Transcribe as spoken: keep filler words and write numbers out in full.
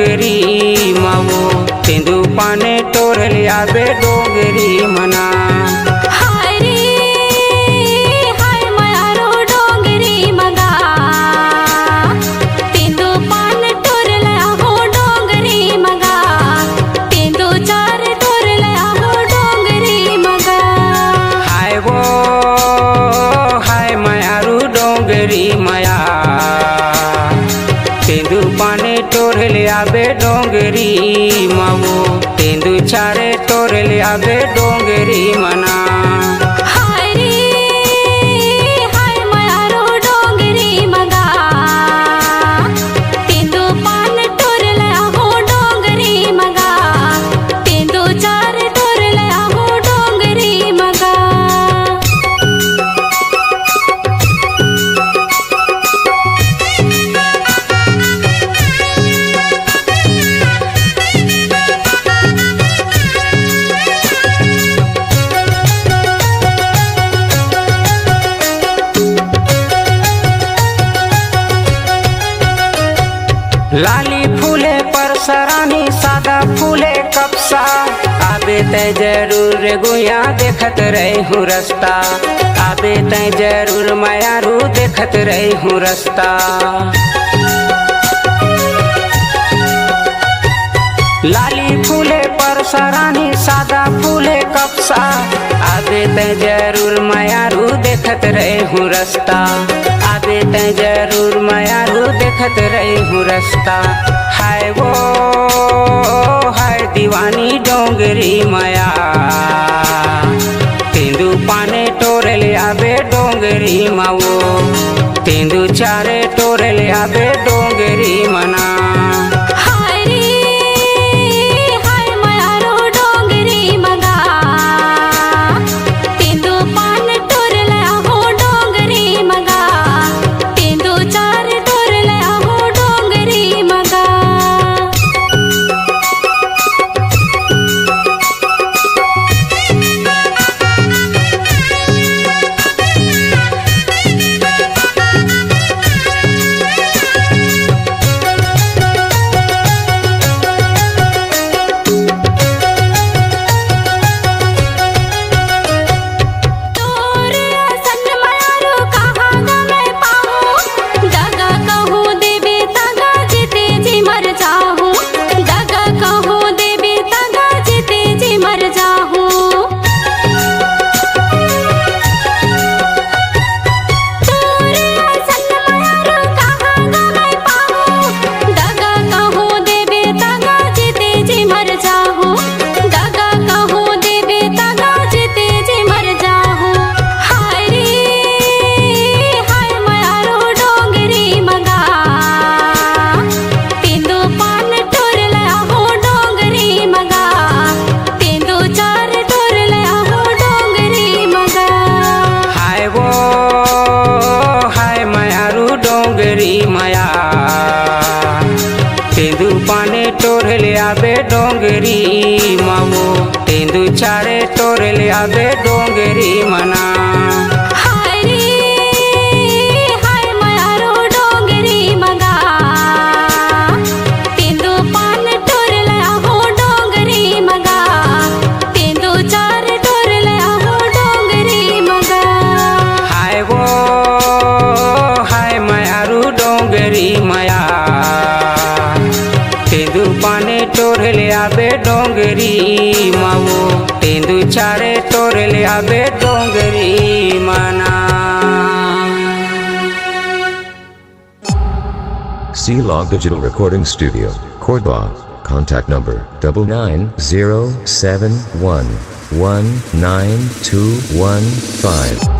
डोंगरी मा वो, तेंदू पान टोरे ले आबे डोंगरी मना। हाय रे, हाय मयारू डोंगरी मगा, तेंदू पान टोरे ले आबो डोंगरी मगा, तेंदू चार टोरे ले आबो डोंगरी मगा। हाय वो, हाय मयारू डोंगरी मया, तेंदू पान टोरे ले आबे डोंगरी मा वो, तेंदू चार टोरे ले आबे डोंगरी मना। हाय रे, हाय मयारू डोंगरी मगा, तेंदू पान टोरे ले आबो डोंगरी मगा, तेंदू चार टोरे ले आबो डोंगरी मगा। लाली फूले परसरानी, सादा फूले कपसा। आबे तै जरूर रे गुइया, देखत रहे हूँ रस्ता। आबे तै जरूर मयारू, देखत रहे हूँ रस्ता। लाली फूले परसरानी, सादा फूले कपसा। आबे तै जरूर मयारू, देखत रहे हूँ रस्ता। आबे तै जरूर मयारू, देखत रहे हूँ रस्ता। हाय वो, हाय दीवानी डोंगरी मया, तेंदू पान टोरे ले आबे डोंगरी मा वो, तेंदू चार टोरे ले आबे डोंगरी मना। हाय रे, हाय मयारू डोंगरी मगा, तेंदू पान टोरे ले आबो डोंगरी मगा, तेंदू चार टोरे ले आबो डोंगरी मगा। तोर असन मयारू कहाँ गा मैं पाहूँ, दगा कहूँ देबे तगा जीते जी मर जाहूँ, दगा कहूँ देबे तगा जीते जी मर जाहूँ। तोर असन मयारू कहाँ गा मैं पाहूँ, दगा कहूँ देबे तगा जीते जी मर जाहूँ, दगा कहूँ देबे तगा जीते जी मर जाहूँ। हाय रे, हाय मयारू डोंगरी मगा, तेंदू पान टोरे ले आबो डोंगरी मगा, तेंदू चार टोरे ले आबो डोंगरी मगा। हाय वो, हाय मयारू डोंगरी मया, तेंदू पान टोरे ले आबे डोंगरी मा वो, तेंदू चार टोरे ले आबे डोंगरी मना। हाय रे, हाय मयारू डोंगरी मगा, तेंदू पान टोरे ले आबो डोंगरी मगा, तेंदू चार टोरे ले आबो डोंगरी मगा। हाय वो, हाय मयारू डोंगरी मया, तेंदू पान टोरे ले आबे डोंगरी मा वो, तेंदू चार टोरे ले आबे डोंगरी मना। C Log Digital Recording Studio, Cordoba. Contact number double nine zero seven one one nine two one five.